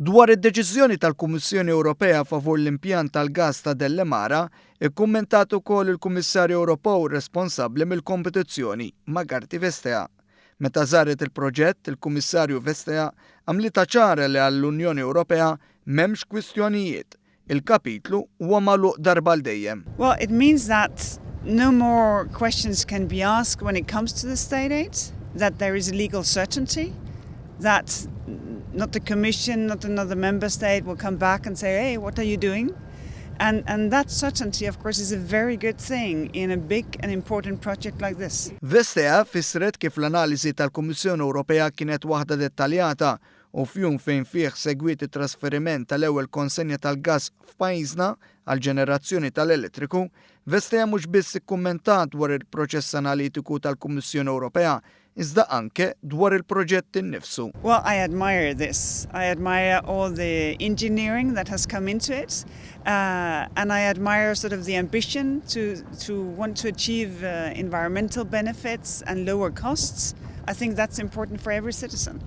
Dwar id-deċiżjoni tal-Kummissjoni Ewropea favur l-impjant tal-gas ta' Delimara, ikkummentat ukoll il-Kummissarju Ewropew responsabbli mill-kompetizzjoni, Margrethe Vestager. Meta żaret il-proġett, il-Kummissarju Vestager għamlitha ċara li għall-Unjoni Ewropea m'hemmx kwistjonijiet. Il-kapitlu huwa magħluq darba għal dejjem. Well, it means that no more questions can be asked when it comes to the state aid, that there is legal certainty, that not the Commission, not another member state will come back and say, "Hey, what are you doing?" And that certainty, of course, is a very good thing in a big and important project like this. Vestager fissret kif l-analiżi tal-Kummissjoni Ewropea kienet waħda dettaljata u f'jum fejn fih segwit it-trasferiment tal-ewwel konsenja tal-gas f'pajjiżna għal ġenerazzjoni tal-elettriku, Vestager mhux biss ikkummentat dwar il-proċess analitiku tal-Kummissjoni Ewropea, iżda anke dwar il-proġett innifsu. Well, I admire this. I admire all the engineering that has come into it, and I admire sort of the ambition to want to achieve environmental benefits and lower costs. I think that's important for every citizen.